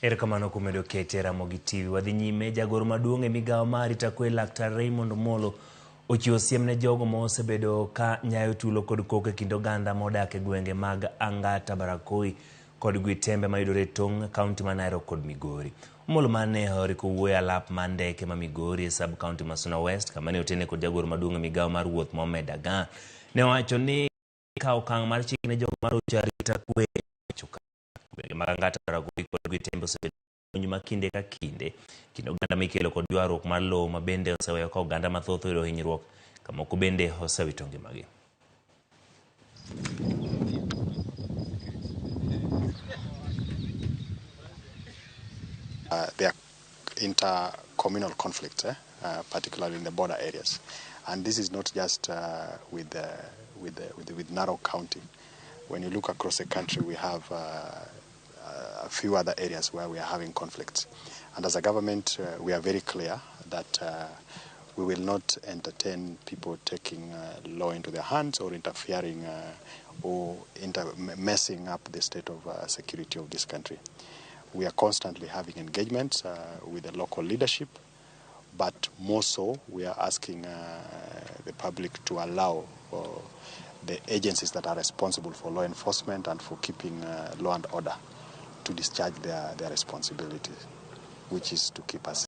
Erokamano kuom medo kete Ramogi TV. Wadhi nyime, jagoro maduong' e migawo mar arita kwe Laktar Raymond Omolo ochiwo siem ne jogo ma osebedo ka nyayo tulo kod koko e kind oganda modak e gwenge mag Angata, Barakoi kod Gwitembe mayudore e tong' kaunti ma Narok kod Migori. Omolo mane oriko wuoyo e alap mar ndeke ma Migori e sub kaunti ma Suna West kama ne otene kod jagoro maduong' e migawo mar wuoth Mohamed Dagaa ne owacho ni kawo okang' mar chik ne jogo marocho arita kwe Gwenge mag Angata, Baragoi kod Gwitembe osebedo monj ma kinde ka kinde kind oganda mikelo kod ywaruok mar lowo ma bende oseweyo ka oganda mathoth oyudo hinyruok ka moko bende osewito ngimagi. There are inter-communal conflicts, particularly in the border areas. And this is not just with Narok County. When you look across the country, we have a few other areas where we are having conflicts. And as a government, we are very clear that we will not entertain people taking law into their hands or interfering or messing up the state of security of this country. We are constantly having engagements with the local leadership, but more so we are asking the public to allow the agencies that are responsible for law enforcement and for keeping law and order to discharge their responsibilities, which is to keep us